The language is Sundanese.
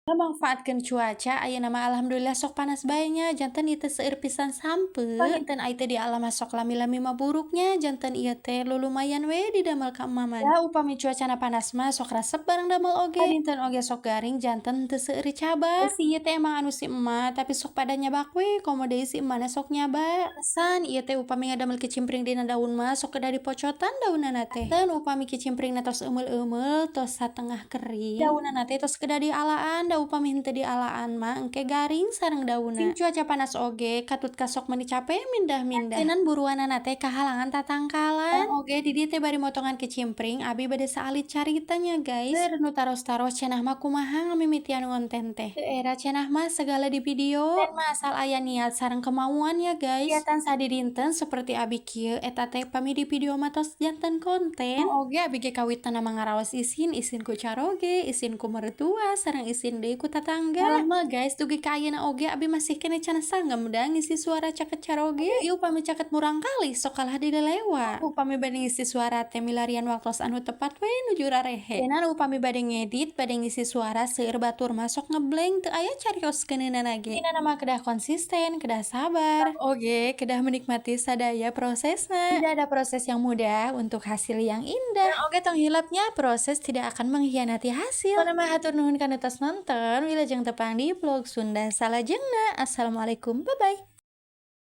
Ngamanfaatkeun cuaca ayeuna mah alhamdulillah sok panas bae nya, janten ieu teh seueur pisan sampeu. Panginten ai teh di alam mah sok lami-lami mah buruknya, janten ieu teh lulumayan we didamel ka emaman. Da upami cuacana panas mah sok resep barang damel oge. Dinten oge sok garing, janten teu seueur cabar. Si ieu teh emang anu si emak, tapi sok pada nyabak we, komo deui si emana sok nyaba. Alasan ieu teh upami ngadamel kicimpring dina daun mah sok kedah dipocotan daunana teh. Ten upami kicimpringna tos eumel-eumel, tos satengah kering, daunana teh tos kedah dialaan, da upami henteu dialaan mah engke garing sareng daunna. Sing cuaca panas oge katut kasok meuni cape mindah-mindah. Tenan buruanana teh kahalangan tatangkalan. Oge di dieu teh bari motongan kicimpring, abi bade saalit carita nya, guys. Keur nu taros-taros cenah mah kumaha ngamimitian ngonten teh. Teu era cenah mah segala di video. Dan mah asal aya niat sareng kemauan ya, guys. Kegiatan sadidinten seperti abi kieu eta teh pami di video mah tos janten konten. Oge abi ge kawitna mah ngaraos isin, isin ku caroge, isin ku mertua, sareng isin deui ku tatangga. Malah mah, guys, dugi ka ayeuna oge abi masih keneh can sanggem da ngisi suara caket caroge. Ieu upami caket murangkalih sok kalah dilelewa. Upami bade ngisi suara teh milarian waktos anu tepat we nuju rarehe. Tenan upami bade ngedit, bade ngisi suara, seueur batur mah sok ngeblank, teu aya carioskeunana ge. Intina mah kedah konsisten, kedah sabar. Oge kedah menikmati sadaya prosesna. Tidak ada proses yang mudah untuk hasil yang indah. Dan oge tong hilapnya, proses tidak akan mengkhianati hasil. Pokona mah hatur nuhun kana tos nonton. Wilujeng tepang di vlog Sunda salajengna. Assalamualaikum. Bye bye.